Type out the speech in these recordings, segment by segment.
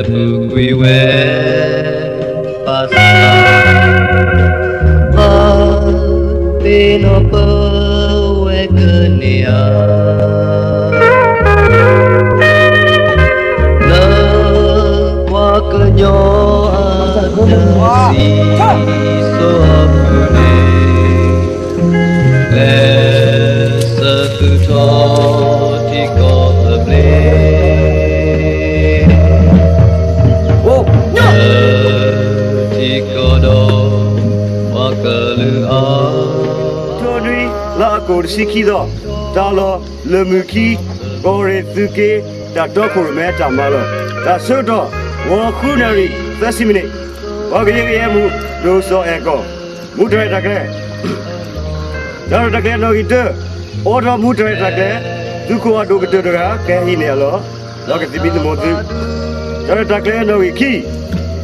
ပူၤကွံာ်ဝဲ ဘၣ်ဆၣ် ပှၤသ့ၣ်နီၣ်ပၢဝဲကန့ၢ်ဧါ လၢပှၤကညီအတၢ်စံၣ်စိၤအပူၤန့ၣ် လဲၤဆၢသုထီၣ်ထံကီၢ်အဘျ့ အိၣ် ထံကီၢ်ဒီးပှၤကလုာ်အါ ထိနွံ လါအီကူးတဆံခံသီ တၢ်လီၢ်လၢၢ်မုၢ်ခံ ကီၢ်ရ့ၣ်သုးက့ တၢ်တီခိၣ်ရိၣ်မဲတၢ်မၤလီၢ် တၢ်ဆၢကတီၢ် ဂီၤဃုနၣ်ရံၣ် သၢဆံမံးနံး ပှၤကယဲၢ်ကယဲၢ်မူး ဒိၣ်စီၤအဲၣ်ကီၢ် မူးတရဲၣ်တၢ်ကျဲ တၢ်ရဲၣ်တၢ်ကျဲၤနီၣ်ဂံၢ်တၢ အိးထီၣ်မူးတရဲၣ်တၢ်ကျဲၤ သုးခိၣ်အဒိၣ်ကတၢၢ်တဂၤ ကဟံးန့ၢ်အလီၢ် ဒီးကသံၣ်မံသမိးသု တၢ်ရဲၣ်တၢ်ကျဲၤနီၣ်ဂံၢ်ခံ ဟ့ၣ်ဒီး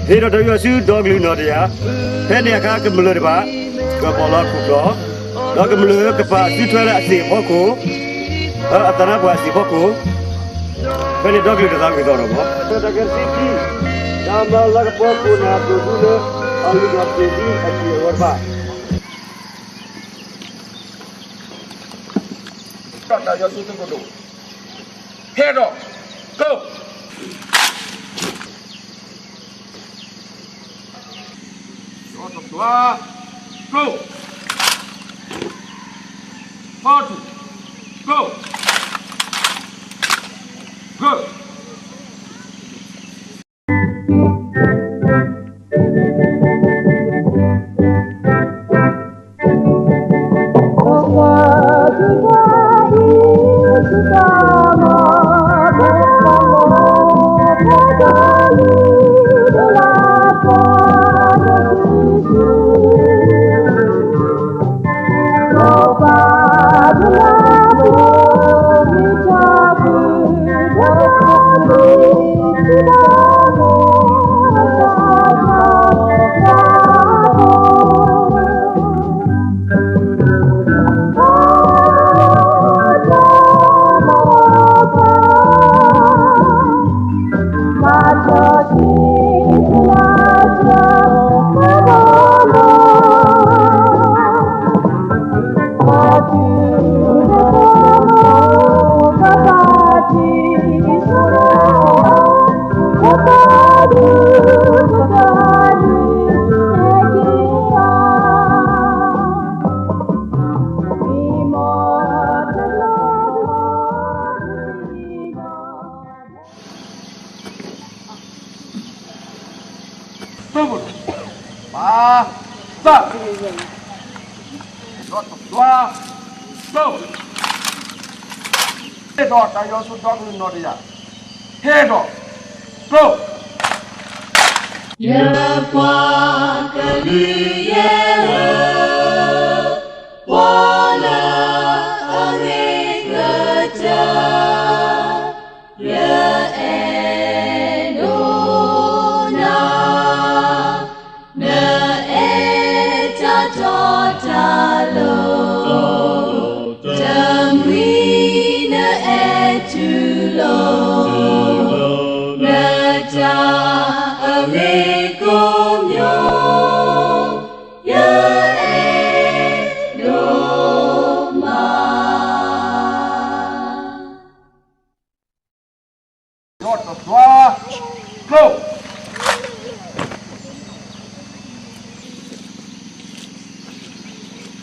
တၢ်ယူးယီၣ်ဆူဒီကလုာ်နီၢ်တယၢ် ဖဲန့ၣ်အခါကမျၢၢ်တဖၣ် ကပီၣ်လီၤခိၣ်ကျီၢ် ဒီးကမျၢၢ်ကပာ်အစုထွဲလၢအသ့ၣ်အဖီခိၣ် အသးနါပှၢ်အသ့ၣ်အဖီခိၣ် ဖဲန့ၣ်ဒီကလုာ်တသးဝံၣ်သီၣ်ဒီးမး တၢ်ကသံၣ်ခံ တၢ်မၤလၤကပီၤခိၣ်နၢ်သိၣ်ဒူလၢ အလုၢ်ဒီးပှ့ၤဒံအကံၢ်အဂီၤတဖၣ် တၢ်ယီၤဆူသုးခိၣ်ဒိၣ် ဟဲဒီး ကျိ ဒီးတသွါ ကျိ ဖီထူ ကျိ ဂၢၢ်ပၢ်သၣ် ဒီးတသွါ ကျိ ဟ့ၣ်ဒီးတၢ်ယီၤဆူဒီကလုာ်နီၢ်တယၢ် ဟ့ၣ်ဒီး ကျိ ယပှၤကလုာ်ယဲၢ်ဧၢ, ပှၤလၢအဂ့ၤကတၢၢ် လၢအဲၣ်ဒိးနၤ, နအဲၣ်တၢ်တီတၢ်လိၤ, တမှံၤနအဲၣ်တူၢ်လိာ်, နတၢ်အဂ့ၤကိးမံၤ, ယအဲၣ်ဒိးမၤ ဒီးတသွါ ကျိ ဟ့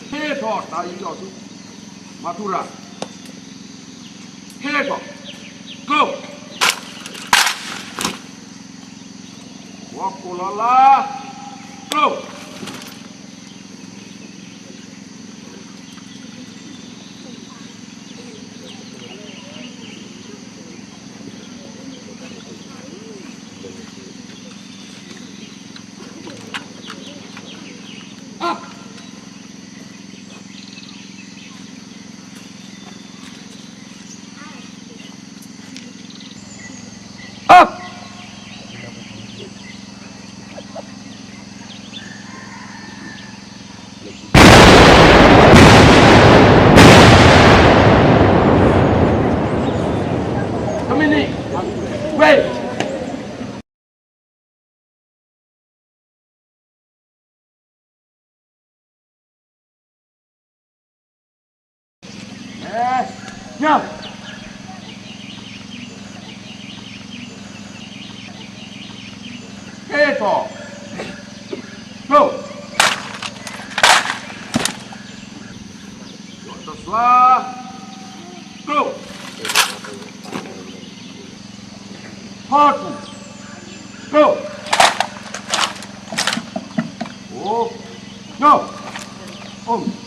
ၣ်ထီၣ်တၢ်ယူးယီၣ်ဆူ မၤထူရၤ ဟ့ၣ်ထီၣ် ကျိ ဝီကိၣ်လီၤလၢ ကျိ တမံၤနံၤ ဝဲ က့ၤထီၣ်, ကျိ, တစွါ, ကျိ, ဖီထူ, ကျိ, အိ, ကျိ, အိ နံၤမုၢ်သီ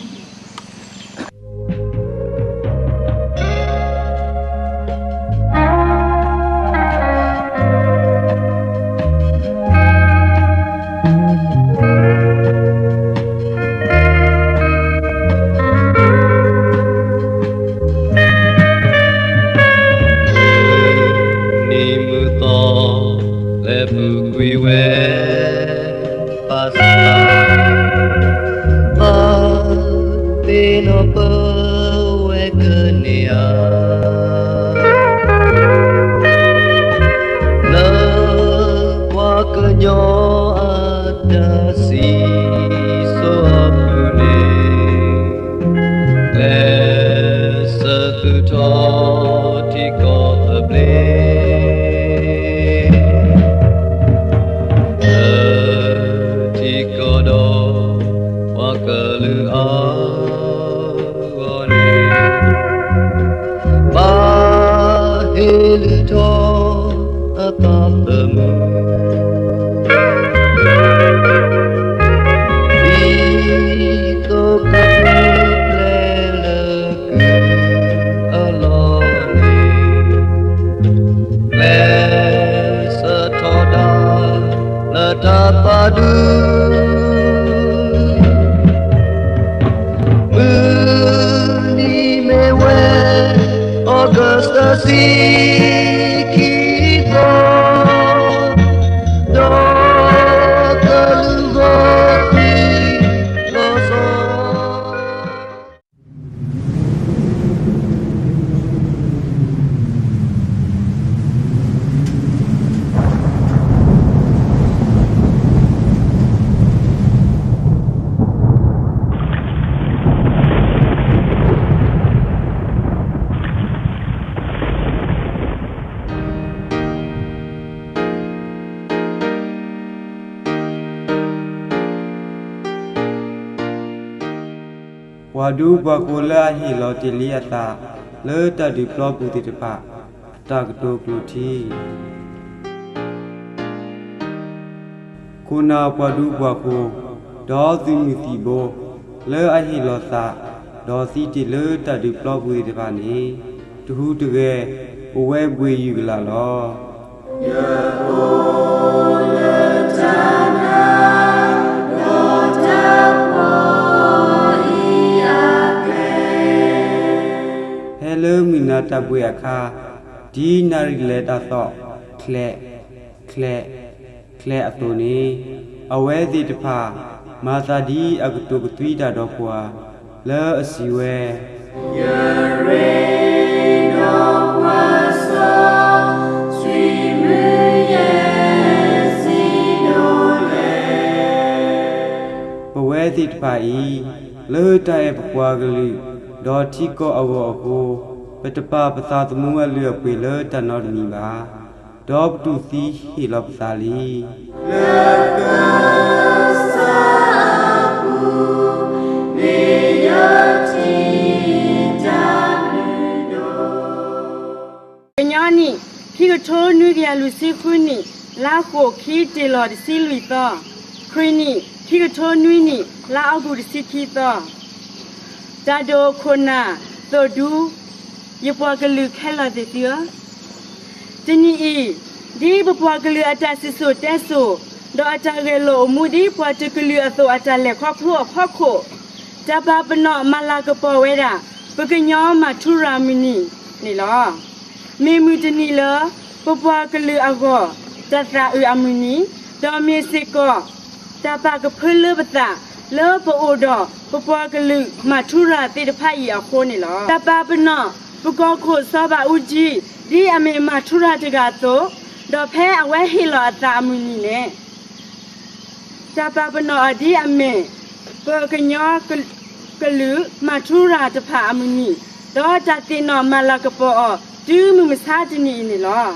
လဲၤပူၤကွံာ်ဝဲ ဘၣ်ဆၣ် ဘၣ်သ့ၣ်နီၣ်ပၢဝဲကန့ၢ်ဧါ လၢပှၤကညီအတၢ်စံၣ်စိၤအပူၤန့ၣ် ကျဲးစၢးသူၣ်ထီၣ်ထံကီၢ်သဘျ့ လၢထံကီၢ်ဒီးပှၤကလုာ်အဂီၢ်န့ၣ် ဘၣ်ဟ့ၣ်လုၢ်ထီၣ်အသးသမူ ဒ်သိးကပျဲလၢကုၢ်အလီၢ်န့ၣ် ကျဲးစၢးထီဒါလၢတၢ်ပာ်ဒူ မုၢ်နံၤမ့ၢ်ဝဲ August တဆံခံသီ ဒီးကလုၢ်ဂီၤသံလီၤဆီ ပှၤဒူပှၤဃိၤလၢအဟ့ၣ်လီၤတ့ၢ်လံအသး လၢတၢ်ဒုးပျီပူၤသ့ၣ်တဖၣ် အတၢ်ကတိၤကျိာ်ထံ ခိၣ်နၢ်ပှၤဒူပှၤဃိၤ ဒီးသုးမုၢ်သံၣ်ဘိ လၢအဟ့ၣ်လီၤသး ဒီးသံတ့ၢ်လၢတၢ်ဒုးပျီပူၤသ့ၣ်တဖၣ်န့ၣ် တဟူးတဂဲၤ အိၣ်ဝဲဘှ့ၣ်ယုၢ်ကလာ်လီၤ. ယအိၣ်လၢတၢ်နာ် ဒီးတၢ်ဖှီၣ်အံၤအကျဲ ဖဲလၢမုၢ်နၤတၢ်ဘှ့ၣ်အခါ ဒ်နၣ်ရံၣ်လဲၤတၢ်သီၣ် ချဲး, ချဲး, ချဲးအသိးန့ၣ် အဝဲသ့ၣ်တဖၣ် မၤသးဒ်အကတိၤကသွံတၢ်ဒီးပှၤ လၢအစံးဝဲ, ယရ့ဒီးပှၤစီဆှံမုၢ်ယဲၢ်စံၣ်ဒိၣ်လဲၣ်. ပဝဲသ့ၣ်တဖၣ်အံၤ လၢတၢ်အဲၣ်ပပှၤကလုာ် ဒီးထံကီၢ်အဂီၢ်အဃိ, ပတပာ်ပသးသမူအလုၢ်အပှ့ၤလၢတၢ်နီတမံၤဘၣ်. ဒီးပတူၢ်သံဟ့ၣ်လီၤပသးလံ. လၢကစၢ်အပူၤ မ့ၢ်ယထံၣ်တၢ်ဘျုးဒိၣ် ကညီနံၣ် ခံကထိနွံကယၤလွံၢ်ဆံဃုနံၣ် လါဃိးခံတ့ၢ်လီၤတဆံလွံၢ်သီ, ခရံာ်နံၣ် ခံကထိနွံနံၣ် လါအီကူးတဆံခံသီ, တၢ်ဒိၣ်ခိၣ်နၢ်သိၣ်ဒူ ယပှၤကလုာ်ခဲလၢာ်သ့ၣ်သုဧၢ, တနံၤအံၤ ဒ်ပပှၤကလုာ်အတၢ်စံၣ်စိၤတဲစိၤ ဒီးအတၢ်ဂဲၤလိာ်အိၣ်မူဒ်ပှၤတကလုာ်အသိးအတၢ်လဲၤခီဖျိအဖီခိၣ်, တၢ်ပာ်ပနီၣ်မၤလၤကပီၤဝဲဒၣ် ပကညီမၤထူရၤမုၢ်နံၤန့ၣ်လီၤ. မ့ၢ်မုၢ်တနံၤလၢ ပပှၤကလုာ်အဂီၢ် တၢ်သးအုးအမုၢ်နံၤ, ဒီးမ့ၢ်စ့ၢ်ကီး တၢ်ပာ်ကဖၢလၢပသး လၢပအိၣ်ဒီးပပှၤကလုာ်မၤထူရၤသ့ၣ်တဖၣ်အံၤအဃိန့ၣ်လီၤ. တၢ်ပာ်ပနီၣ် ပကီၢ်ခိၣ်စီၤဘးအူကၠံ ဒ်အမ့ၢ်မၤထူရၤတဂၤအသိး, ဒီးဖဲအဝဲဟ့ၣ်လီၤအသးအမုၢ်နံၤန့ၣ် တၢ်ပာ်ပနီၣ်အီၤဒ်အမ့ၢ် ပကညီကလုာ်မၤထူရၤတဖၣ်အမုၢ်နံၤ ဒီးတၢ်သ့ၣ်နီၣ်မၤလၤကပီၤအီၤ တုၤမုၢ်မဆါတနံၤအံၤန့ၣ်လီၤ.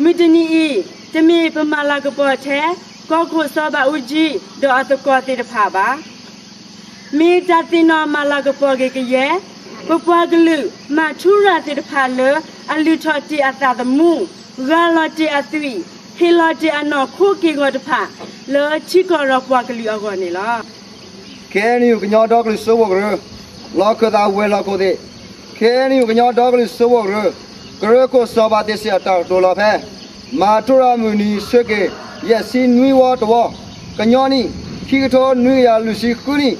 မုၢ်တနံၤအံၤ တမ့ၢ်ပမၤလၤကပီၤထဲ ကီၢ်ခိၣ်စီၤဘးအူကၠံ ဒီးအသကိးသ့ၣ်တဖၣ်ဘၣ်. မ့ၢ်တၢ်သ့ၣ်နီၣ်မၤလၤကပီၤက့ၤကယဲၢ် ပပှၤကလုာ်မၤထူရၤသ့ၣ်တဖၣ်လၢ အလုၢ်ထီၣ်တ့ၢ်အသးသမူ, ဂၢ်လီၤတ့ၢ်အသွံၣ်, ဟ့ၣ်လီၤတ့ၢ်အနီၢ်ခိက့ၢ်ဂီၤတဖၣ် လၢထံကီၢ်ဒီးပှၤကလုာ်အဂီၢ်န့ၣ်လီၤ. ခဲအံၤ ကညီဒီကလုာ်စၢဖှိၣ်ကရၢ, လီၢ်ခၢၣ်သးဝဲၤလီၢ်ခိၣ်သ့ၣ်, ခဲအံၤ ကညီဒီကလုာ်စၢဖှိၣ်ကရၢ, ကရၢခိၣ်စီၤဘးတ့စ့ၣ်အတၢ်ကတိၤလီၤဖဲ မၤထူရၤမုၢ်နံၤဆၢက့ၤ ယဲၢ်ဆံနွံဝီတဝီ, ကညီနံၣ် ခံကထိနွံကယၤလွံၢ်ဆံဃုနံၣ်,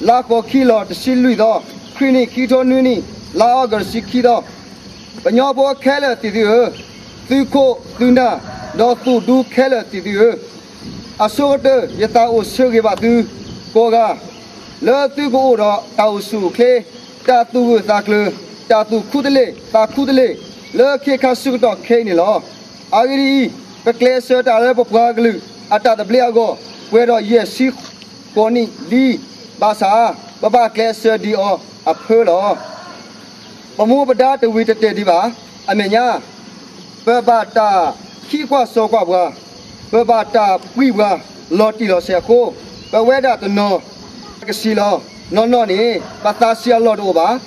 လါဃိးခံလီၤတဆံလွံၢ်သီ, ခရံာ်နံၣ် ခံကထိနွံနံၣ် လါအီကူးတဆံခံသီ, ကညီဖိခဲလၢာ်သ့ၣ်သုဧၢ, သုးခိၣ်သုးနၢ် ဒီးသုးဒူခဲလၢာ်သ့ၣ်သုဧၢ, အဆိကတၢၢ် ယသးအိၣ်ဆၢဂ့ၤဘၣ်သုကိးဂၤ, လၢသုကအိၣ်ဒီးတၢ်အိၣ်ဆူၣ်အိၣ်ချ့, တၢ်သူၣ်ဂၢၢ်သးကျၢၤ, တၢ်သူၣ်ခူတလ့ၢ်သးခူတလ့ၢ် လၢခ့ခါဆၢကတီၢ်ခဲအံၤန့ၣ်လီၤ. အဂ့ၢ်ဒ်အံၤ, ပကျဲးစၢးတၢ်လၢပပှၤကလုာ်အတၢ်သဘျ့အဂီၢ် ပှဲၤဒီးယဲၢ်ဆံဃိးနံၣ်လံ, ဘၣ်ဆၣ် ပဘၣ်ကျဲးစၢးဒံးအီၤအဖၢလီၤ. ပမူပဒါတဝံၤတတဲာ်ဒံးဘၣ်. အမဲာ်ညါ ပဘၣ်တၢ်ခံးကွၢ်စိာ်ကွၢ်ပှၤ, ပဘၣ်တၢ်ပှံၢ်ပှၤလီၤတံၢ်လီၤဆဲးအဃိ, ပဝဲဒၣ်တနီၤ ကဆံးလီၤ, နီၢ်နီၢ်န့ၣ် ပသးဆံးအလီၢ်တအိၣ်ဘၣ်.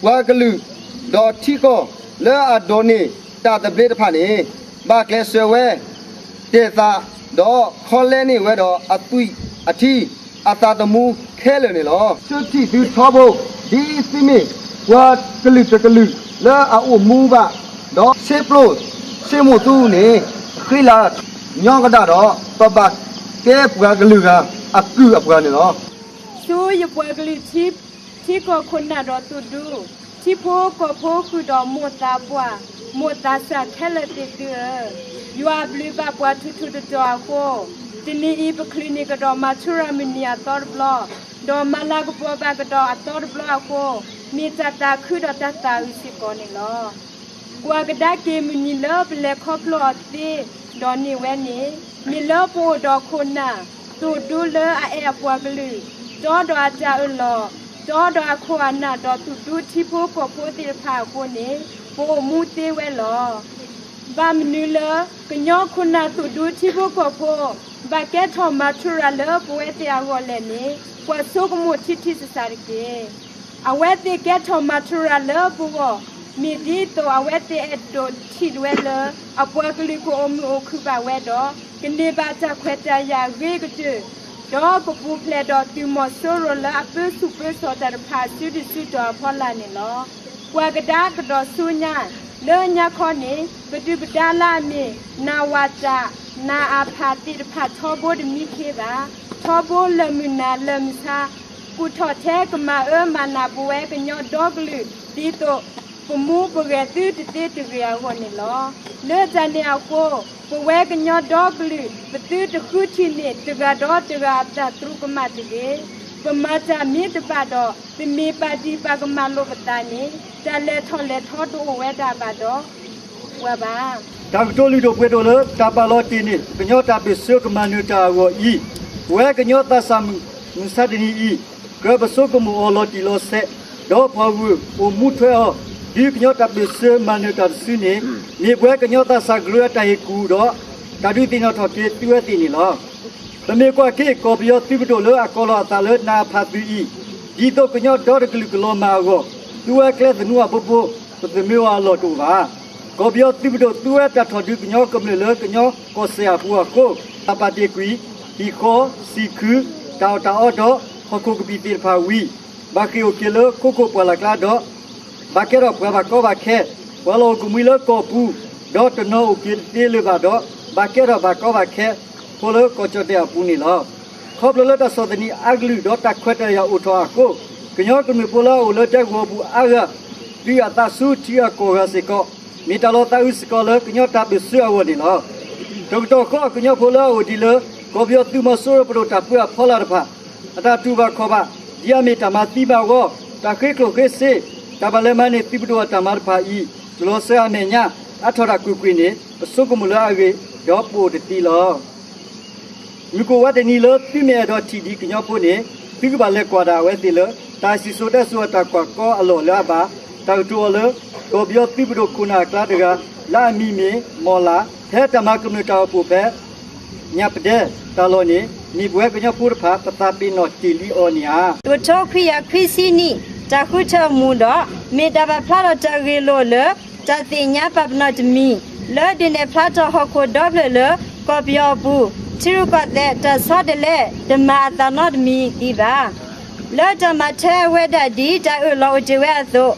ပှၤကလုာ် ဒီးထံကီၢ်လၢအဒိးန့ၢ်တၢ်သဘျ့တဖၣ်န့ၣ် ဘၣ်ကျဲးစၢးဝဲ တဲာ်သး ဒီးခီလဲန့ၢ်ဝဲဒီးအသွံၣ်အထံ အသးသမူခဲလၢာ်န့ၣ်လီၤ. သုထံၣ်သုထီဘိ ဒ်သုမ့ၢ်ပှၤကလုာ်တကလုာ်လၢအအိၣ်မူဘၣ်, ဒီးဆ့ပျိၢ်ဆ့မိၢ်သူန့ၣ် ဃံလၤညီကဒၣ်ဒီး ပဘၣ်ကဲပှၤကလုာ်ဂၤအကုၢ်အပှၤန့ၣ်လီၤ. ဆူယပှၤကလုာ် ထံကီၢ်ခိၣ်နၢ်ဒီးသူၣ်ဒူ, ထံဖိကီၢ်ဖိဃုာ်ဒီးမိၢ်သးပှၢ်, မိၢ်သးစၢ်ခဲလၢာ်သ့ၣ်သုဧၢ, ယွၤအဘျုးဘၣ်ပှၤထူးထူးတီၤတီၤအဃိ, တနံၤအံၤ ပချုးန့ၢ်ကဒီးမၤထူရၤမုၢ်နံၤအသီတဘျီ, ဒီးမၤလၤကပီၤဘၣ်ကဒီးအသီတဘျီအဃိ, မ့ၢ်တၢ်သးခုဒီးတၢ်သးအုးစ့ၢ်ကီးန့ၣ်လီၤ. ကွၢ်ကဒါက့ၤမုၢ်နံၤလၢပလဲၤခီဖျိအီၤသ့ဒီးန့ၢ်ဝဲန့ၣ်, မ့ၢ်လၢပအိၣ်ဒီးခိၣ်နၢ် သူၣ်ဒူလၢအအဲၣ်အပှၤကလုာ်, တီဒီးအတၢ်အၢၣ်လီၤ, တီဒီးအခိၣ်အနၢ်ဒီးသူၣ်ဒူထံဖိကီၢ်ဖိသ့ၣ်တဖၣ်အဃိန့ၣ်, ပအိၣ်မူသ့ဝဲလီၤ. ဘၣ်မနုၤလၢ ကညီခိၣ်နၢ်သူၣ်ဒူထံဖိကီၢ်ဖိ ဘၣ်ကဲထီၣ်မၤထူရၤလၢပဝဲသ့ၣ်အဂီၢ်လဲၣ်န့ၣ်, ကွၢ်ဆိကမိၣ်ထံထံဆးဆးတက့ၢ်. အဝဲသ့ၣ်ကဲထီၣ်မၤထူရၤလၢပဂီၢ်, မ့ၢ်ဒ်သိးအဝဲသ့ၣ်အဲၣ်ဒိးထံၣ်ဝဲလၢ အပှၤကလုာ်ကအိၣ်မုာ်အိၣ်ခုၣ်ဘၣ်ဝဲဒီး ကန့ၢ်ဘၣ်တၢ်ခွဲးတၢ်ယာ်အဂ့ၤကတၢၢ်, ဒီးကပူၤဖျဲးဒီးသုးမီၤစိရိၤလၢအပၢဆူၣ်ပၢစီၤတၢ်တဖၣ်အစုဒုၣ်စုတီၤအဖီလာ်န့ၣ်လီၤ. ကွၢ်ကဒါကဒီးဆူညါ, လၢညါခီန့ၣ် ပဒုၣ်ပဒါလၢအမ့ၢ် နဝတ, နအဖသ့ၣ်တဖၣ်ထီဘိတမံခ့ဘၣ်, ထီဘိလၢာ်မုၢ်နၤလၢာ်မုၢ်ဆါ, ကူၣ်ထီၣ်ထဲကမၤအၢမၤနးပဝဲကညီဒီကလုာ် ဒ်သိးပမူပဂဲၤသုတသ့တဂ့ၤအဂီၢ်န့ၣ်လီၤ. လၢတၢ်န့ၣ်အဃိ, ပဝဲကညီဒီကလုာ် ပသုတဃုထံၣ်န့ၢ်တဂၤဒီးတဂၤအတၢ်သရူးကမၣ်တဂ့ၤ. ပမၤတၢ်မ့ၢ်တဘၣ်ဒီး ပမ့ၢ်ပာ်ဒံးပာ်ကမၣ်လိာ်ပသးန့ၣ် တၢ်လဲၤထီၣ်လဲၤထီတအိၣ်ဝဲဒၣ်ဘၣ်ဒီး ပှၤဘၣ်. တၢ်ကတိၤလုၢ်ဒိၣ်ပှ့ၤဒိၣ်လၢတၢ်ပာ်လီၤတ့ၢ်န့ၢ် ကညီတၢ်ပၢၢ်ဆၢကမၤနၢၤတၢ်အဂီၢ်အံၤ, ပဝဲကညီသးစၢ်မုၢ်မဆါတနံၤအံၤ, ကြၢးပဆိကမိၣ်အီၤလီၤတံၢ်လီၤဆဲး, ဒီးပှၤဂုာ်အိၣ်မူထွဲအီၤ, ဒ်ကညီတၢ်ပၢၢ်ဆၢမၤနၢၤတၢ်တစုန့ၣ်, မ့ၢ်ပဝဲကညီသးစၢ်ကရၢအတၢ်ဟ့ၣ်ကူၣ်ဒီး တၢ်ဒုးသ့ၣ်နီၣ်ထီၣ်က့ၤသုဝဲသ့ၣ်န့ၣ်လီၤ. ပမ့ၢ်ကွၢ်က့ၤ ကီၢ်ပယီၤသုးပဒိၣ်လၢအကိးလီၤအသးလၢ နအဖသုးအံၤ, ဒ်သိးကညီဒီတကလုာ်ကလီၤမၢ်အဂီၢ်, သူဝဲကျဲသနူအဘိဘိ, ပသမၢဝဲအလီၢ်တအိၣ်ဘၣ်. ကီၢ်ပယီၤသုးပဒိၣ်သူဝဲတၢ်ထီၣ်ဒုးကညီကမျၢၢ်လၢကညီကီၢ်စဲၣ်အပူၤအဃိ, တၢ်ပာ်တ့ၢ်ကွံာ် ဟံၣ်ဃီ, စံာ်ခု, တၢ်အီၣ်တၢ်အီဒီး ဟီၣ်ခိၣ်ကပံာ်သ့ၣ်တဖၣ်ဝံၤ, ဘၣ်ဃ့ၢ်အိၣ်က့ၤလၢခိခိၣ်ပှၢ်လၢ်ကျါဒီး ဘၣ်ကဲထီၣ်ပှၤဘၣ်ကီဘၣ်ခဲ, ပှၤလီၢ်အိၣ်ကမှံလၢကီၢ်ပူၤ, ဒီးတနီၤအိၣ်က့ၤတသ့လၢၤဘၣ်ဒီး ဘၣ်ကဲထီၣ်ဘၣ်ကီဘၣ်ခဲ ဖိလၢကီၢ်ကၠီၣ်တဲၣ်အပူၤန့ၣ်လီၤ. ခီဖျိလၢတၢ်ဆီၣ်သနံးအကလုၢ်ဒီးတၢ်ခွဲးတၢ်ယာ်အိၣ်ထီၣ်အဃိ, ကညီကမျၢၢ်ဖိလၢအအိၣ်လၢဒဲကဝီၤပူၤအါဂၤ တုၤအသးဆူထံဂၤကီၢ်ဂၤစ့ၢ်ကီး, မ့ၢ်တၢ်လီၤသးအုးစ့ၢ်ကီးလၢကညီတၢ်ပၢၢ်ဆၢအဂီၢ်န့ၣ်လီၤ. တကတီၢ်ဃီ ကညီဖိလၢအအိၣ်ဒံးလၢ ကီၢ်ပယီၤသုးမီၤစိရိၤပဒိၣ်တၢ်ပၢအဖီလာ်တဖၣ် အတၢ်တူၢ်ဘၣ်ခီၣ်ဘၣ် ဒ်အမ့ၢ်တၢ်မၤသံမၤဝီ, တၢ်ဃ့ကျိၣ်ဃ့စ့, တၢ်ဘၣ်လဲၤမၤန့ၢ်သုးပဒိၣ်အတၢ်မၤတဖၣ်အံၤ, တလီၤစှၤအမဲာ်ညါ အါထီၣ်တၢ်ကွ့ၢ်ကွ့ၢ်န့ၣ် ပဆိကမိၣ်လၢအဂ့ၤ ဒီးပအိၣ်တသ့လီၤ. မုၢ်ကအိၣ်ဝဲတနံၤလၢသုမ့ၢ်အဲၣ်ဒိးထံၣ်ဒံးကညီဖိန့ၣ် သုကဘၣ်လဲၤကွၢ်ဒၣ်အဝဲသ့ၣ်လၢ တၢ်စံၣ်စိၤတဲစိၤအတၢ်ကွၢ်ကီအလီၢ်လၢအဘၣ် တၢ်ကတိၤအီၤလၢ ကီၢ်ပယီၤသုးပဒိၣ်ခိၣ်နၢ်အကျါတဂၤ လၢအမံၤမ့ၢ် မီၢ်လး ဖဲတၢ်မၤကမျၢၢ်တၢ်အိၣ်ဖှိၣ်ဖဲ ညၣ်ပဒဲတၢ်လီၢ်န့ၣ် မ့ၢ်ပဝဲကညီဖိတဖၣ် ပသးပ့ၤနီၣ်တ့ၢ်လံအီၤန့ၣ်ဧါ. သုးထီခွံကယၤခွံဆံနံၣ် တၢ်ဃုထၢအမူးဒီး မ့ၢ်တၢ်ပာ်ဖျါထီၣ်တၢ်ဂ့ၢ်လိာ်လၢ တၢ်သ့ၣ်ညါပာ်ပနီၣ်တမံၤ လၢဒုးနဲၣ်ဖျါထီၣ်ဟီၣ်ခိၣ်ဒီဖျၢၣ်လၢ ကီၢ်ပယီၤအပူၤ ထံရူၢ်ကီၢ်သဲးတၢ်ဆီတလဲ တမၤအသးနီတမံၤသ့ဘၣ်. လၢတၢ်မၤထွဲဝဲဒၣ်ဒ်တၢ်အၢၣ်လီၤအိၣ်တ့ၢ်ဝဲအသိး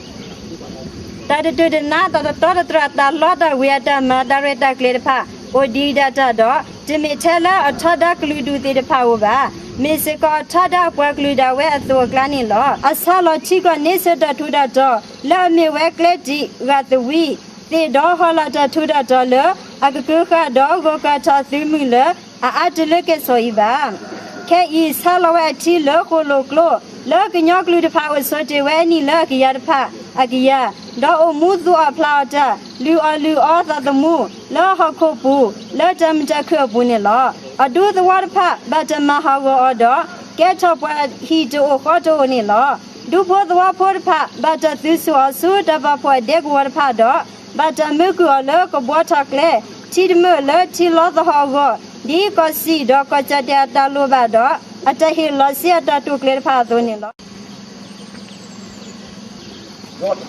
တၢ်တဒုးတနါ တၢ်တတီတတြၢ် တၢ်လီတၢ်ဝ့ၤအတၢ်မၤ တၢ်ရဲၣ်တၢ်ကျဲၤတဖၣ် အိၣ်ဒံးဒၣ်တၢ်ဒီး တမ့ၢ်ထဲလၢအထီဒါကလုာ်ဒူၣ်သ့ၣ်တဖၣ်ဧိၤဘၣ်. မ့ၢ်စ့ၢ်ကီးအထီဒါအပှၤကလုာ်ဒၣ်ဝဲအသိးအကျါန့ၣ်လီၤ. အဆါလီၤထံကီၢ်န့ဆၢၣ်တၢ်ထူးတၢ်တီၤ လၢအမ့ၢ်ဝဲကျဲတံာ်ဂၢ်သဝံသ့ၣ်ဒီး ဟီလာ်တၢ်ထူးတၢ်တီၤလၢ အကကၢဃာ်ဒီးဂီၢ်ကၤထီၣ်သုးမုၢ်လၢ အအါတလၢကဲၣ်ဆိးအံၤဘၣ်. ခဲအံၤ ဆါလီၤဝဲအထံလၢဃိၣ်လိာ်ကျိ လၢကညီကလုာ်တဖၣ်အိၣ်ဆိးတ့ၢ်ဝဲအနံၣ်လၢအကယၤတဖၣ်အကယၤ, ဒီးအိၣ်မူသူၣ်အီၣ်ဖျးအီၣ်တၢ် လုၢ်အီၣ်လုၢ်အီသးသမူ လၢဟီၣ်ခိၣ်ပူၤ လၢတၢ်မုာ်တၢ်ခုၣ်အပူၤန့ၣ်လီၤ. အဒူသဝီတဖၣ် ဘၣ်တၢ်မၤဟးဂီၤအီၤဒီး ကဲထီၣ်ပှၤဟံၣ်တအိၣ်ဃီတအိၣ်န့ၣ်လီၤ. ဒူဖိသဝီဖိတဖၣ် ဘၣ်တၢ်သုးဆူၣ်အီၤဆူတၢ်ပာ်ဖှိၣ်အဒဲကဝီၤတဖၣ်ဒီး ဘၣ်တၢ်မၢကုၢ်အီၤလၢကဘှီထီၣ်ကျဲ ထံတမၢၢ်လၢထံလီသဟီၣ်အဂီၢ် ဒ်ကီၢ်စံၣ်ဒီးကီၢ်ကၠီၣ်တဲၣ်အတၢ်လိၣ်ဘၣ်ဒီး အတၢ်ဟ့ၣ်လီၤစ့အတၢ်တိာ်ကျဲၤတဖၣ်အသိးန့ၣ်လီၤ. ယီၢ်တ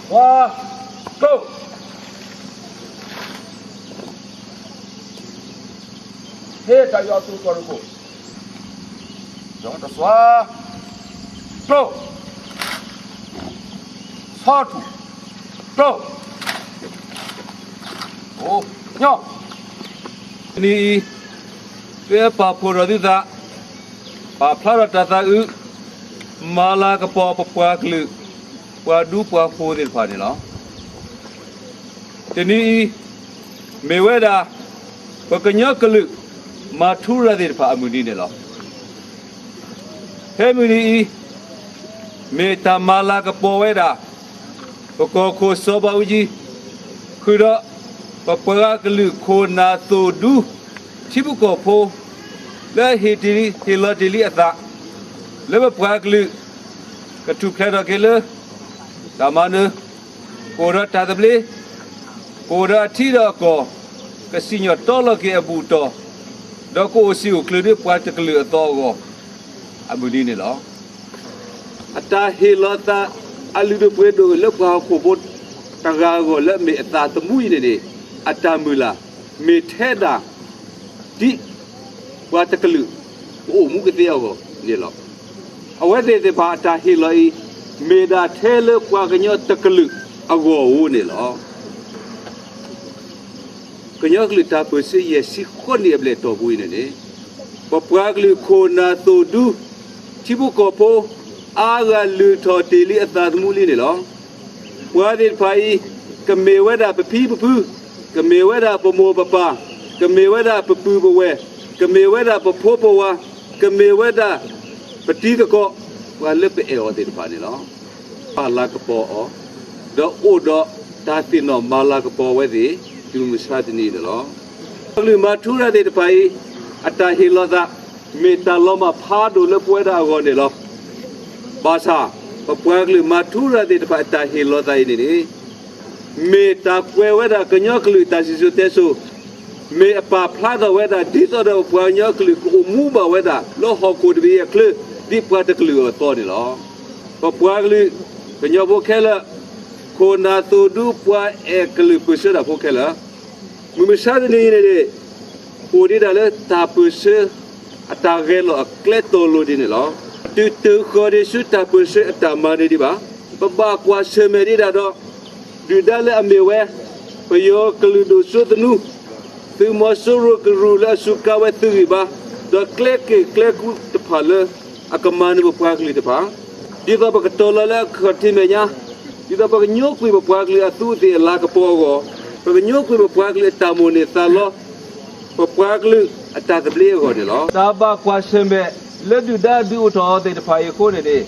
သွါ ကျိ ဟ့ၣ်တၢ်ယီၢ်သူကီၢ်ရ့ၣ်ခိၣ် ယီၢ်တသွါ ကျိ ဆီထူၣ် ကျိ အိၣ်ညီ တနံၤအံၤ ပပာ်ဖှိၣ်ထီၣ်သုသး ပာ်ဖျါထီၣ်တၢ်သးအုး မၤလၤကပီၤပပှၤကလုာ် ပှၤဒူပှၤဃိၤသ့ၣ်တဖၣ်န့ၣ်လီၤ. တနံၤအံၤ မ့ၢ်ဝဲဒၣ် ပကညီကလုာ် မၤထူရၤသ့ၣ်တဖၣ်အမုၢ်နံၤန့ၣ်လီၤ. ဖဲမုၢ်နံၤအံၤ မ့ၢ်တၢ်မၤလၤကပီၤဝဲဒၣ် ပကီၢ်ခိၣ်စီၤဘးအူကၠံ ဃုာ်ဒီး ပပှၤကလုာ်ခိၣ်နၢ်သိၣ်ဒူ ထံဖိကီၢ်ဖိ လၢဟ့ၣ်တ့ၢ်လံ ဟ့ၣ်လီၤတ့ၢ်လံအသး လၢပပှၤကလုာ် ကထူၣ်ဖျဲးထီၣ်က့ၤလၢ တၢ်မၤနၢၤ ကအိၣ်ဒီးတၢ်သဘျ့ ကအိၣ်ဒီးအထံဒီးအကီၢ် ကစံၣ်ညီၣ်တီလီၤက့ၤအဘူၣ်တီၢ် ဒီးကအိၣ်စံာ်အိၣ်ကျၢၤဒီးပှၤတကလုာ်အသီအဂီၢ် အမုၢ်နံၤန့ၣ်လီၤ. အတၢ်ဟ့ၣ်လီၤသး အလုၢ်ဒိၣ်ပှ့ၤဒိၣ်လၢပှၤဟီၣ်ခိၣ်ဖိ တဂၤအဂီၢ်လၢအမ့ၢ်အသးသမူအံၤန့ၣ်န့ၣ် အတၢ်မုၢ်လၢ် မ့ၢ်ထဲဒၣ် ဒ် ပှၤတကလုာ် ကအိၣ်မူကသ့အဂီၢ်န့ၣ်လီၤ. အဝဲသ့ၣ်သ့ၣ်တဖၣ်အတၢ်ဟ့ၣ်လီၤအံၤ မ့ၢ်ဒၣ်ထဲလၢပှၤကညီတကလုာ်အဂီၢ်ဧိၤန့ၣ်လီၤ. ကညီကလုာ်တၢ်ပၢၢ်ဆၢယဲၢ်ဆံဃိးနံၣ်အဘျဲၣ်တီၢ်ပူၤအံၤန့ၣ်န့ၣ် ပပှၤကလုာ်ခိၣ်နၢ်သိၣ်ဒူ ထံဖိကီၢ်ဖိ အါဂၤလုၢ်ထီၣ်တ့ၢ်လံအသးသမူလံန့ၣ်လီၤ. ပှၤသ့ၣ်တဖၣ်အံၤ ကမ့ၢ်ဝဲဒၣ်ပဖံပဖု, ကမ့ၢ်ဝဲဒၣ်ပမိၢ်ပပၢ်, ကမ့ၢ်ဝဲဒၣ်ပပုၢ်ပဝဲၢ်, ကမ့ၢ်ဝဲဒၣ်ပဖိပဝါ, ကမ့ၢ်ဝဲဒၣ် ပတံၤသကိး ပှၤလၢပအဲၣ်အီၤသ့ၣ်တဖၣ်န့ၣ်လီၤ. မၤလၤကပီၤအီၤ, ဒီးအိၣ်ဒီးတၢ်သ့ၣ်နီၣ်မၤလၤကပီၤအဝဲသ့ၣ် တုၤမုၢ်မဆါတနံၤအံၤန့ၣ်လီၤ. ပှၤကလုာ်မၤထူရၤသ့ၣ်တဖၣ်အံၤ အတၢ်ဟ့ၣ်လီၤသး မ့ၢ်တၢ်လီၤမၢ်ဖးဒိၣ်လၢပဝဲဒၣ်အဂီၢ်န့ၣ်လီၤ. ဘၣ်ဆၣ် ပပှၤကလုာ်မၤထူရၤသ့ၣ်တဖၣ်အတၢ်ဟ့ၣ်လီၤသးအံၤန့ၣ်န့ၣ် မ့ၢ်တၢ်ကွဲးဝဲဒၣ်ကညီကလုာ်တၢ်စံၣ်စိၤတဲစိၤ, မ့ၢ်အပာ်ဖျါထီၣ်ဝဲဒၣ် ဒ်သိးဒီးပပှၤကညီကလုာ်ကအိၣ်မူဘၣ်ဝဲဒၣ် လၢဟီၣ်ခိၣ်တဘ့ၣ်အချၢ ဒ်ပှၤတကလုာ်အသိးန့ၣ်လီၤ. ပပှၤကလုာ် ကညီဖိခဲလၢာ်, ခိၣ်နၢ်သိၣ်ဒူပှၤအဲၣ်ကလုာ်ပၢၢ်ဆၢတၢ်ဖိခဲလၢာ် မုၢ်မဆါတနံၤအံၤန့ၣ်န့ၣ် အိၣ်ဒံးဒၣ်လၢတၢ်ပၢၢ်ဆၢ အတၢ်ဂဲၤလိာ်အကျဲတီၤလိၤဒ်န့ၣ်လီၤ. တတုၤဃီၤဒံးဆူတၢ်ပၢၢ်ဆၢအတၢ်မၤနၢၤဒံးဘၣ်. ပဘၣ်ကွၢ်ဆၢၣ်မဲာ်ဒံးဒၣ်ဒီး ဒုၣ်ဒါလၢအမ့ၢ်ဝဲ ပယီၤကလုာ်ဒိၣ်စိသနူ သုးမီၤစိရိၤကရူၢ်လၢအစူးကါဝဲသုးဂံၢ်ဘါ ဒီးကျဲက့ၣ်ကျဲကူတဖၣ်လၢ အကမၤနၢၤပပှၤကလုာ်တဖၣ် ဒ်သိးပကတီၤလီၤလၢအခီၣ်ထံးမဲာ်ညါ, ဒ်သိးပကညိကွံာ်ပပှၤကလုာ်အသူးအသ့ၣ်အလၤကပီၤအဂီၢ်, ပကညိကွံာ်ပပှၤကလုာ်အတၢ်မိၣ်န့ၢ်သးလီ, ပပှၤကလုာ်အတၢ်သဘျ့အဂီၢ်န့ၣ်လီၤ. တၢ်ဘၣ်ကွၢ်ဆၢၣ်မဲာ်လၢဒုၣ်ဒါဒုးအိၣ်ထီၣ်အီၤသ့ၣ်တဖၣ်အံၤအဃိန့ၣ်န့ၣ်,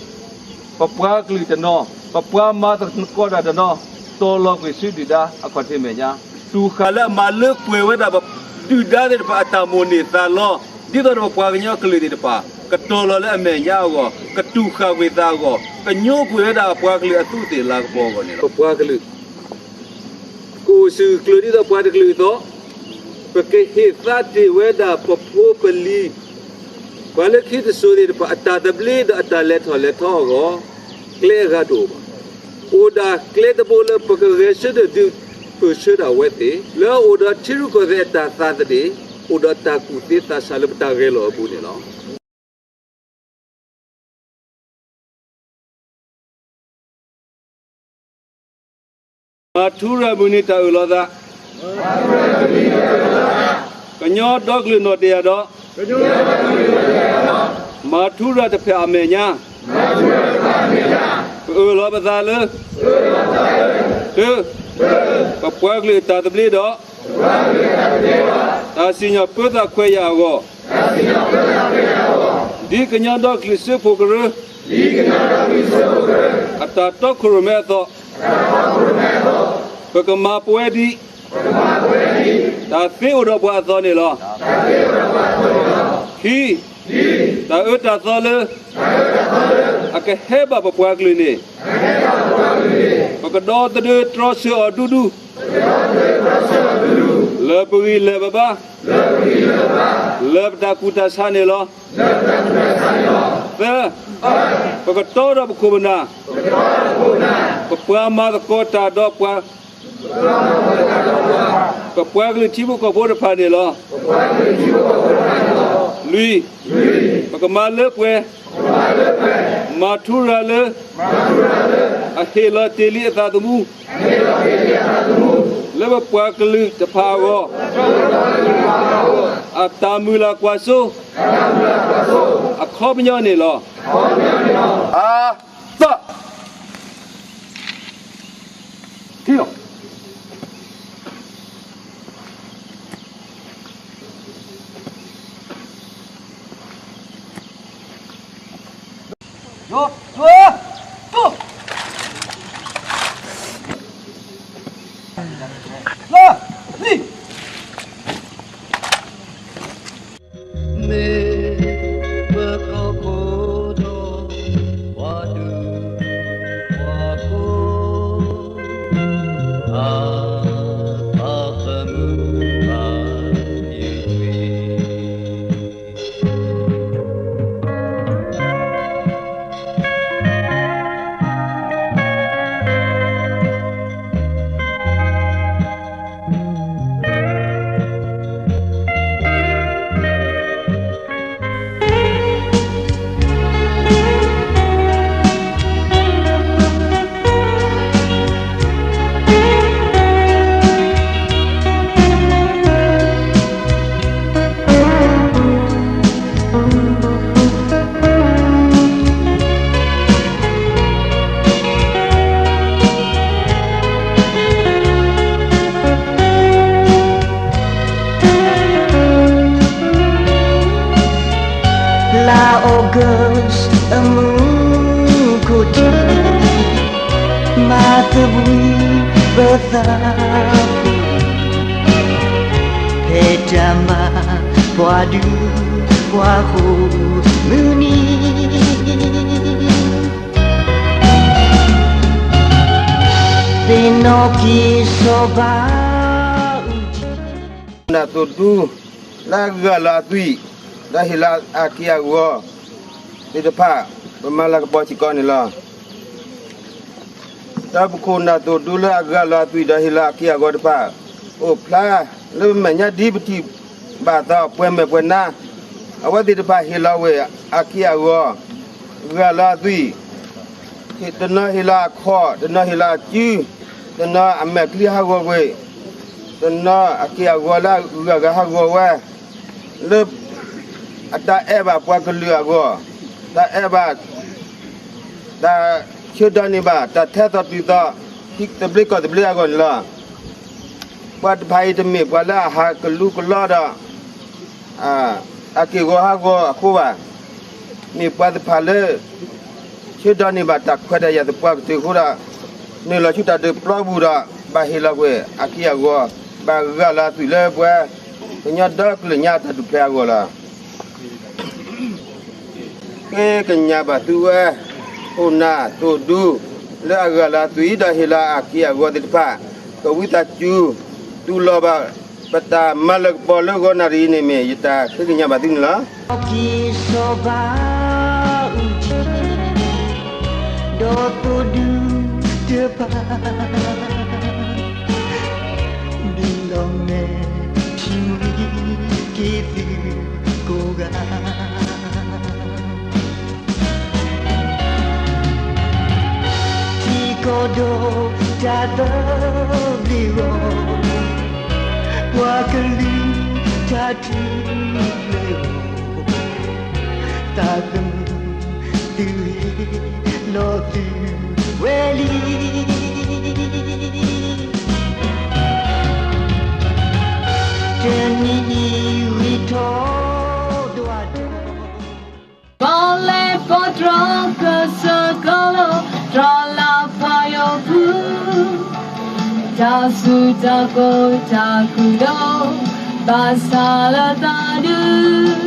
ပပှၤကလုာ်တနီၤ, ပပှၤမၤသကိးတၢ်တနီၤ, တီၤလီၤကွံာ်ဆူဒုၣ်ဒါအခီၣ်ထံးမဲာ်ညါ, တူၢ်ဃာ်လၢအမၤလၢပှဲၤဝဲဒၣ် ဒုၣ်ဒါသ့ၣ်တဖၣ်အတၢ်မိၣ်န့ၢ်သးလီ, ဒ်သိးဒီးပပှၤကညီကလုာ်သ့ၣ်တဖၣ် ကတီၤလီၤလၢအမဲာ်ညါအဂီၢ်, ကတူၢ်ဃာ်ကွံာ်သးအဂီၢ်, ကညိကွံာ်ဝဲဒၣ်ပှၤကလုာ်အသူးအသ့ၣ်လၤကပီၤအဂီၢ်န့ၣ်လီၤ. ပပှၤကလုာ် ကအိၣ်ဆူၣ်အိၣ်ချ့ဒ်သိးပှၤတကလုာ်အသိး, ပကဟ့ၣ်သါတ့ၢ်ဝဲဒၣ်ပဖိပလံၤ, ပှၤလၢခံတစိၤသ့ၣ်တဖၣ် အတၢ်သဘျ့ဒီးအတၢ်လဲၤထီၣ်လဲၤထီအဂီၢ်, ကျဲအဂၤတအိၣ်ဘၣ်. အိၣ်ဒၣ်ကျဲတဘိလၢပကဂဲၤဆၢထၢၣ်ဒုးပၢၢ်ဆၢဒၣ်ဝဲသ့ၣ်, လၢအအိၣ်ဒီးထံရူၢ်ကီၢ်သဲးအတၢ်သးသဒၣ်, အိၣ်ဒီးတၢ်ကူၣ်သ့သးဆးလၢပတၢ်ဂဲၤလိာ်အပူၤန့ၣ်လီၤ. မၤထူရၤမုၢ်နံၤတၢ်အၢၣ်လီၤသး, ကညီဒီကလုာ်နီၢ်တယၢ်ဒီး, မၤထူရၤတဖျၢၣ်အမဲာ်ညါ, ပအၢၣ်လီၤပသးလၢ တၢ, ပပှၤကလုာ်အတၢ်သဘျ့ဒီး တၢ်စံၣ်ညီၣ်ပၢသးခွဲးယာ်အဂီၢ်, ဒ်ကညီဒီကလုာ်စၢဖှိၣ်ကရၢ အတၢ်တီခိၣ်ရိၣ်မဲအသိး, ပကမၤပဝဲဒ် တၢ်သ့အိၣ်ဒီးပှၤအသိးန့ၣ်လီၤ. ခံ, တၢ်အၢတၢ်သီလၢ အကဟဲဘၣ်ပပှၤကလုာ်န့ၣ်, ပကဒီသဒၢတြီဆၢအီၤဒူဒူ လၢပဂံၢ်လၢပဘါ, လၢပတၢ်ကူၣ်တၢ်ဆးန့ၣ်လီၤ. သၢ, ပကတီဒီးပခိၣ်ပနၢ်, ပပှၤမၤသကိးတၢ်ဒီးပှၤ ပပှၤကလုာ်ထံဖိကီၢ်ဖိတဖၣ်န့ၣ်လီၤ. လွံၢ်, ပကမၤလၢပှဲၤ, မၤထူရၤလၢ အဟ့ၣ်လီၤတ့ၢ်လံအသးသမူ လၢပပှၤကလုာ်တဖၣ်အဂီၢ် အတၢ်မုၢ်လၢ်ကွၢ်စိ အခီပညီန့ၣ်လီၤ. အသီ ထံၣ်လီၤ. မ့ၢ်ပကီၢ်ခိၣ်ဒီး ပှၤဒူပှၤခိၣ် အသးသမူဘၣ်ယွၤ လါ August အမုၢ်ခိၣ်ထံး မၤသဘှံးပသး ဖဲတၢ်မၤပှၤဒူပှၤဃိၤမုၢ်နံၤ သ့ၣ်နီၣ်က့ၤစီၤဘးအူကၠံ နၢ်သိၣ်ဒူ လၢအဂၢ်လီၤအသွံၣ် ဒီးဟ့ၣ်လီၤအက့ၢ်အဂီၤသ့ၣ်တဖၣ် ပမၤလၤကပီၤစ့ၢ်ကီးန့ၣ်လီၤ. ဒီးပခိၣ်နၢ်သိၣ်ဒူလၢအဂၢ်လီၤအသွံၣ်ဒီးဟ့ၣ်လီၤအက့ၢ်အဂီၤတဖၣ် အိၣ်ဖျါလၢပမဲာ်ညါဒ်ပထံၣ်ဘၣ်အသိး ပှဲၤမဲာ်ပှဲၤနါ အဝဲသ့ၣ်တဖၣ်ဟ့ၣ်လီၤဝဲအက့ၢ်အဂီၤ ဂၢ်လီၤအသွံၣ် တနီၤဟ့ၣ်လီၤအခီၣ် တနီၤဟ့ၣ်လီၤအစု တနီၤအမဲာ်ချံဟးဂီၤကွံာ် တနီၤအက့ၢ်အဂီၤလၢအဂၤဂၤဟးဂီၤဝဲ လၢအတၢ်အဲၣ်ဘၣ်ပှၤကလုာ်အဂီၢ် တၢ်အဲၣ်ဘၣ် တၢ်ဆၢဒီးန့ၢ်ဘၣ် တၢ်ထဲသိးတုၤသိး ထံသဘျ့ကီၢ်သဘျ့အဂီၢ်န့ၣ်လီၤ. ပှၤတဖၣ်အံၤတမ့ၢ်ပှၤလၢအဟးကလူကလီဒီး အက့ၢ်ဂီၤဟးဂီၤအဃိဘၣ်. မ့ၢ်ပှၤတဖၣ်လၢ ဆၢဒီးန့ၢ်ဘၣ်တၢ်ခွဲးတၢ်ယာ်သပှၢ်ကတၢၢ်အဃိဒီး နုာ်လီၤဆူတၢ်ဒုးပျီပူၤဒီး ဘၣ်ဟ့ၣ်လီၤကွံာ်အက့ၢ်အဂီၤ ဘၣ်ဂၢ်လီၤအသွံၣ်လၢပှၤကညီဒီကလုာ်ညါအတၢ်ဒုးဖျဲးအဂီၢ်လီၤ. ဃ့ကညးဘၣ်သုဝဲ ခိၣ်နၢ်သိၣ်ဒူ လၢအဂၢၢ်လၢအသွံၣ်ဒီးဟ့ၣ်လီၤအက့ၢ်အဂီၤသ့ၣ်တဖၣ် ကဝံသးစူၤ တူၢ်လိာ်ဘၣ် ပတၢ်မၤလၢကပီၤလၢဂီၤနၣ်ရံၣ်အံၤန့ၣ်မ့ၢ် ယတၢ်ဃ့ကညးဘၣ်သုန့ၣ်လီၤ. က့ၤစီၤဘးအူကၠံ ဒီးသိၣ်ဒူတဖၣ် ဒုးလီၤမဲာ်ထံမှံက့ၤသုကိးဂၤ ထံကီၢ်ဒီးတၢ်သဘျ့ဂီၢ် ပှၤကလုာ်တၢ်ထူၣ်ဖျဲးဂီၢ် သးသမူသုးဟ့ၣ်လီၤသုဝဲလံ တနံၤအံၤဂ့ၤထီၣ်ဒွးထီၣ် ပီၣ်လဲၣ်ပီၣ်တြီကစၢၢ်ကလိ တြီလၢပှၤယိၤပူၤ တၢ်စူၢ်တၢ်ကိၢ်တၢ်ခူၣ်ဒိၣ် ဘၣ်ဆၣ်လၢသးဒုး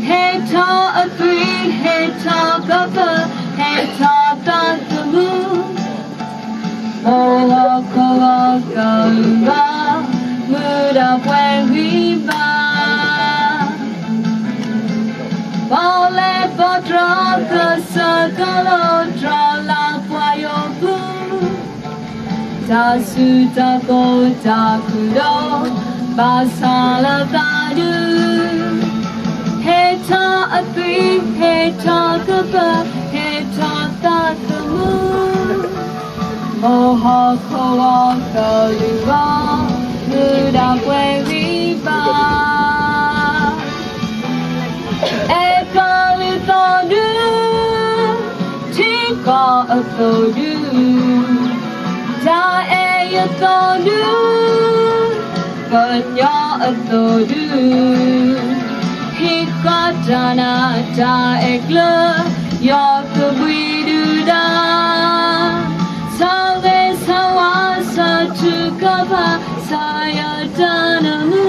ဟ့ၣ်ထီၣ်အသွံၣ် ဟ့ၣ်ထီၣ်ကပၢၢ် ဟ့ၣ်ထီၣ်သးသမူ အိၣ်လီၤခိးလီၤကလုာ်ဂီၢ် မုၢ်ဒၣ်ပှဲၤဂံၢ်ဘါ ပီၣ်လဲၣ်ပီၣ်တြီကစၢၢ်ကလိ တြီလၢပှၤယိၤပူၤ တၢ်စူၢ်တၢ်ကိၢ်တၢ်ခူၣ်ဒိၣ် ဘၣ်ဆၣ်လၢသးဒုး ဟ့ၣ်ထီၣ်အသွံၣ် ဟ့ၣ်ထီၣ်ကပၢၢ် ဟ့ၣ်ထီၣ်သးသမူ အိၣ်လီၤခိးလီၤကလုာ်ဂီၢ် မုၢ်ဒၣ်ပှဲၤဂံၢ်ဘါ အဲကီၢ်လၢသိၣ်ဒူ ထံကီၢ်အသိၣ်ဒူ တၢ်အဲၣ်ယသိၣ်ဒူ ကညီအသိၣ်ဒူ ဟံးဃာ်တၢ်နးတၢ်အဲၣ်ကျၢၤ ယီၢ်သဘှံးဒုၣ်ဒါ ဆၢဂ့ၤဆၢဝါဆၢထူၣ်ခီၣ်ဖး ဆၢယတၢ်နၢမူ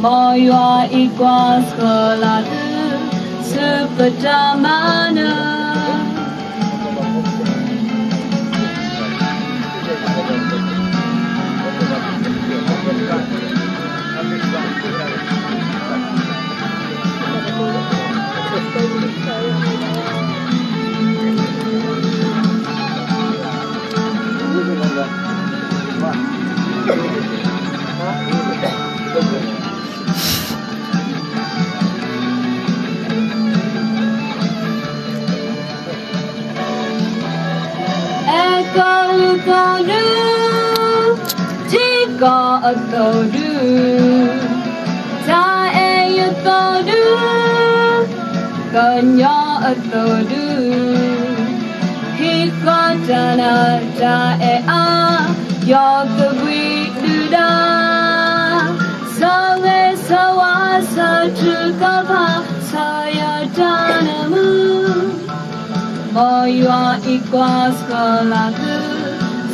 မ်ယွၤအံၤကွၢ်ဆှၢလီၤသု ဆူပတၢ်မၤနၢၤ အဲကီၢ်လၢသိၣ်ဒူ ထံကီၢ်အသိၣ်ဒူ တၢ်အဲၣ်ယသိၣ်ဒူ ကညီအသိၣ်ဒူ ဟံးဃာ်တၢ်နးတၢ်အဲၣ်အါ ယီၢ်သဘှံးဒုၣ်ဒါ ဆၢဂ့ၤဆၢဝါဆၢထူၣ်ခီၣ်ဖး ဆၢယတၢ်နၢမူ မ်ယွၤအံၤကွၢ်ဆှၢလီၤသု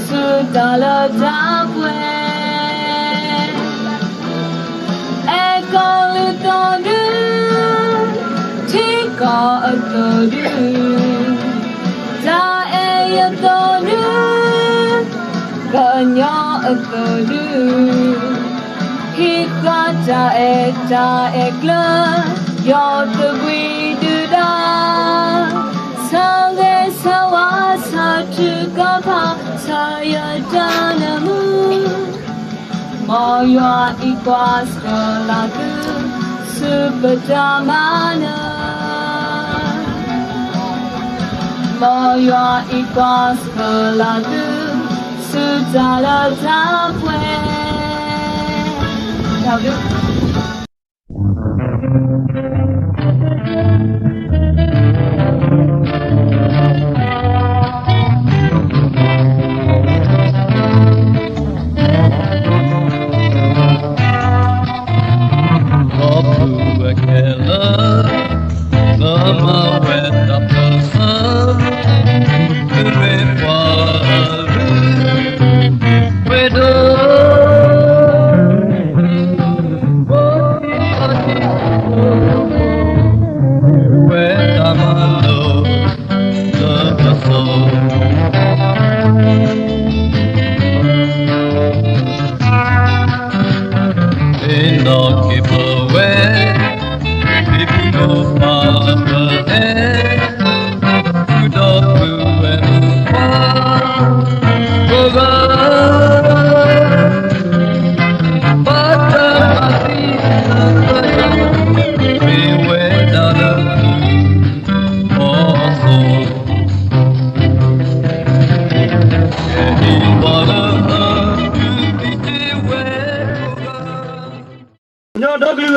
ဆူတၢ်လၢတၢ်ပှဲၤ အဲကီၢ်လၢသိၣ်ဒူ ထံကီၢ်အသိၣ်ဒူ တၢ်အဲၣ်ယသိၣ်ဒူ ကညီအသိၣ်ဒူ ဟံးဃာ်တၢ်အဲၣ်တၢ်အဲၣ်ကျၢၤ ယီၢ်သဘှံးဒုၣ်ဒါ ဆၢဂ့ၤဆၢဝါဆၢထူၣ်ခီၣ်ဖး ဆၢယတၢ်နၢမူ မ်ယွၤအံၤကွၢ်ဆှၢလီၤသု ဆူပတၢ်မၤနၢၤ မ်ယွၤအံၤကွၢ်ဆှၢလီၤသု ဆူတၢ်လၢတၢ်ပှဲၤ တၢ်ဘျုး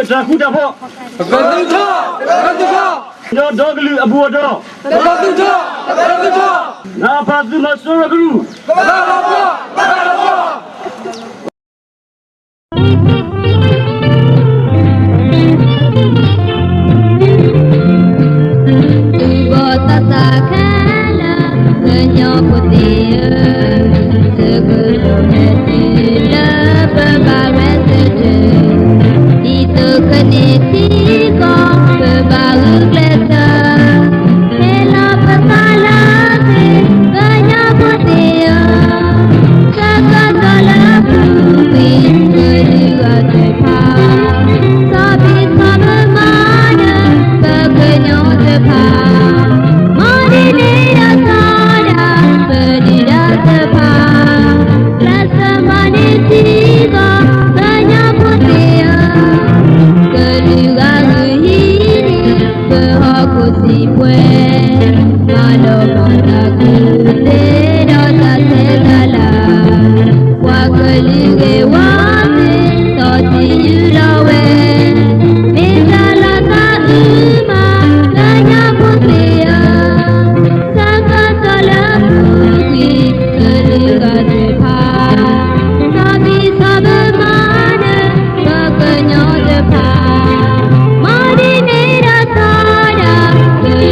တၢ်ဃူတၢ်ဖိး, ပကသုထီၣ်, ပကသုထီၣ်, ကညီဒီကလုာ်အဘူးအဒီ, ပကသုထီၣ်, ပကသုထီၣ်, နအပၢ်သုးမီၤစိရိၤကရူၢ်, ပကလီၤပှီၢ်, ပကလီၤပှီၢ်. သူၣ်ဘီၣ်သးစၢ်ခဲလၢာ် ကညီဖိသ့ၣ်ဧၢ, သုးခိၣ်ဒိၣ်မဲာ်ထံလၢပဘၣ်ရဲၣ်သ့ၣ်တဖၣ်, ဒ်သိးကန့ၢ်ထံကီၢ် ပဘၣ်ဂုာ်ကျဲးစၢး, ဟ့ၣ်လီၤပသးလၢသုး ကညီဖိသ့ၣ်ဧၢ, ဆၢကတီၢ်လၢပူၤကွံာ် ကလုာ်ဂၤသ့ၣ်တဖၣ်, ဆီၣ်ဘံၣ်ဆီၣ်ဘၢမၤနၢၤ ပကညီတဖၣ်, မၤဒ်န့ၣ်ဒီးဆီဒၣ် ပဒုၣ်ဒါတဖၣ်, ကျဲးစၢးမၤန့ၢ်ထံကီၢ် ကညီဖိသ့ၣ်ဧၢ, ကလုာ်ဂၤဂုာ်ဟံးန့ၢ် ပဟီၣ်ခိၣ်စံးပှဲၤ, မၤလီၤမၤတၢ်ကူၣ်သ့ဒီးတၢ်ဆဲးတၢ်လၤ, ပှၤကလုာ်ဂ့ၢ်ဝီသ့ၣ် ဆီၣ်တံၢ်ယူၢ်လီၤဝဲ, မ့ၢ်တၢ်လီၤသးအုးမး ကညီဖိသ့ၣ်ဧၢ, ဆၢကတီၢ်လၢပူၤကွံာ် ကလုာ်ဂၤသ့ၣ်တဖၣ်, ဆီၣ်ဘံၣ်ဆီၣ်ဘၢမၤနၢၤ ပကညီတဖၣ်, မၤဒ်န့ၣ်ဒီးဆီဒၣ် ပဒုၣ်ဒါ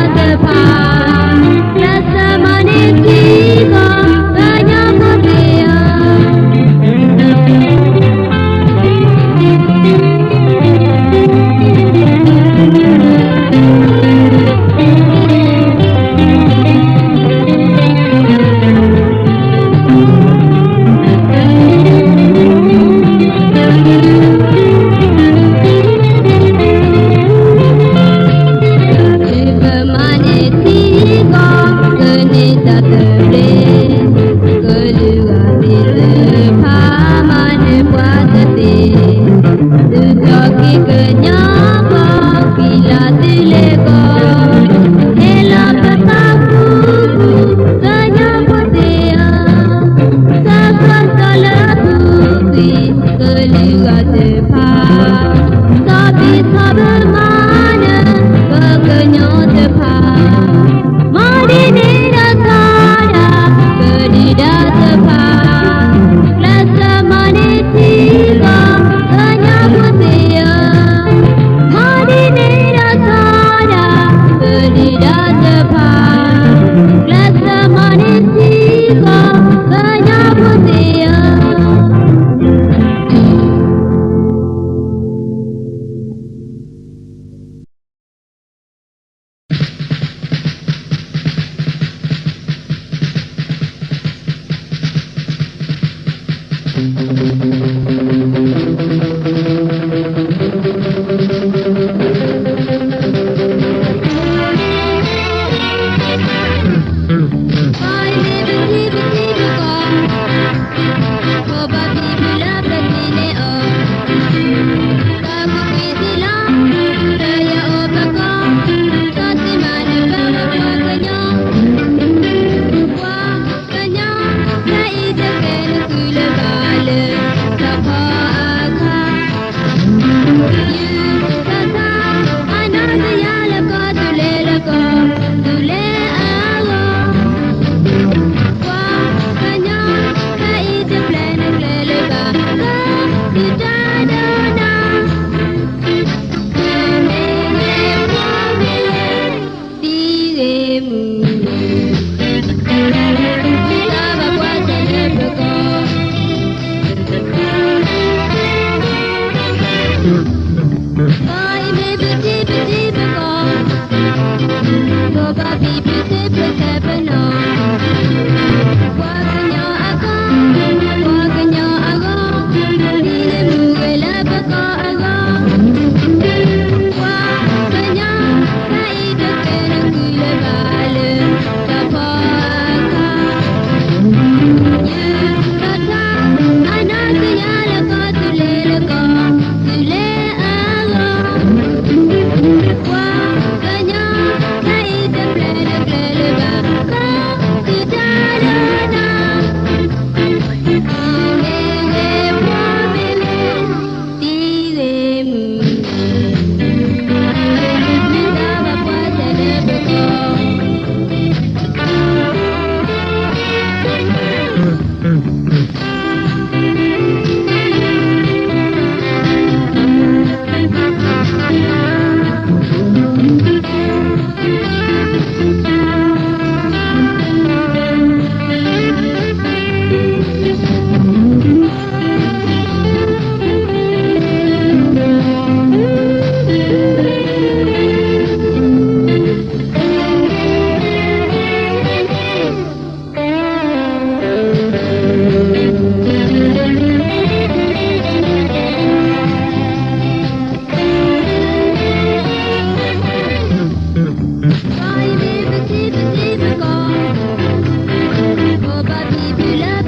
တဖၣ်, ကျဲးစၢးမၤန့ၢ်ထံကီၢ် ကညီဖိသ့ၣ်ဧၢ. သုးပမၤန့ၢ်ထံကီၢ် ကန့ၢ်တၢ်သဘျ့, ကလုာ်ဂၤသ့ၣ်တဖၣ် မၤနၢၤပှၤတသ့, သုးထီၣ်က့ၤကညီကီၢ် ကံၢ်လၤသုးလဲၤကီၢ်, ဟ့ၣ်လီၤပသးဃူဃူ ကညီဖိသ့ၣ်ဧၢ, ဆၢကတီၢ်လၢပူၤကွံာ် ကလုာ်ဂၤသ့ၣ်တဖၣ်, ဆီၣ်ဘံၣ်ဆီၣ်ဘၢမၤနၢၤ ပကညီတဖၣ်, မၤဒ်န့ၣ်ဒီးဆီဒၣ် ပဒုၣ်ဒါတဖၣ်, ကျဲးစၢးမၤန့ၢ်ထံကီၢ် ကညီဖိသ့ၣ်ဧၢ, မၤဒ်န့ၣ်ဒီးဆီဒၣ် ပဒုၣ်ဒါတဖၣ်, ကျဲးစၢးမၤန့ၢ်ထံကီၢ် ကညီဖိသ့ၣ်ဧၢ.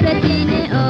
ကသံၣ်န့ၣ်အိၣ်